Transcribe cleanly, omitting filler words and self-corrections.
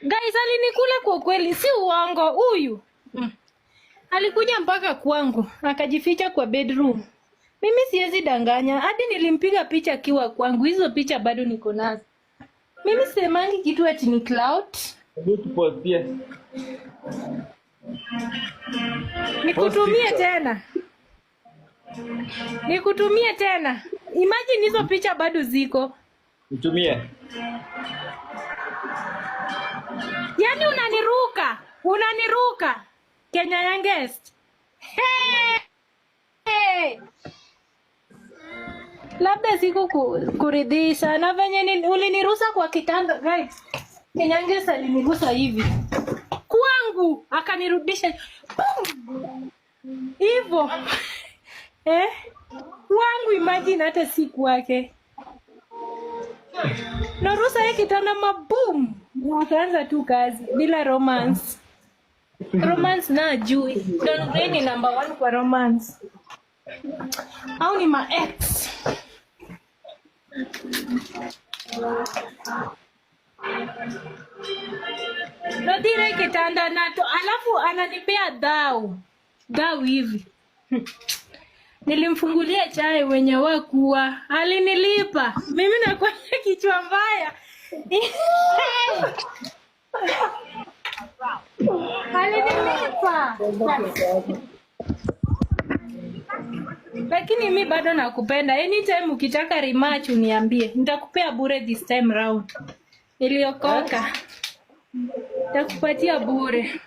Guys, alinikula kwa kweli, si uongo huyu. Alikuja mpaka kwangu, akajificha kwa bedroom. Mimi siwezi danganya, hadi nilimpiga picha akiwa kwangu, hizo picha bado niko nazo. Mimi semangi kitu ati ni clout. Hebu tupostie. Nikutumie Post tena. Nikutumie tena. Imagine hizo picha bado ziko. Nitumie. Yaani unaniruka, unaniruka. Kenya Youngest. Hey! Hey! Labda siku kuridhisha na venye ulinirusa kwa kitanda guys. Kenya Youngest alinirusa hivi kwangu akanirudisha boom! Hivyo eh? Kwangu, imagine hata si kwake. Narusa ye kitanda maboom, akaanza tu kazi bila romance. Romance na ajui. Don Gray ni number one kwa romance. Au ni ma ex. Nadire kitanda nato, alafu ananipea dhau dhau hivi. Nilimfungulia chai wenye wakuwa alinilipa mimi, nakuwa kichwa mbaya. Alinilipa, lakini mi bado nakupenda. Anytime ukitaka rematch uniambie, nitakupea bure this time round. Niliokoka, nitakupatia bure.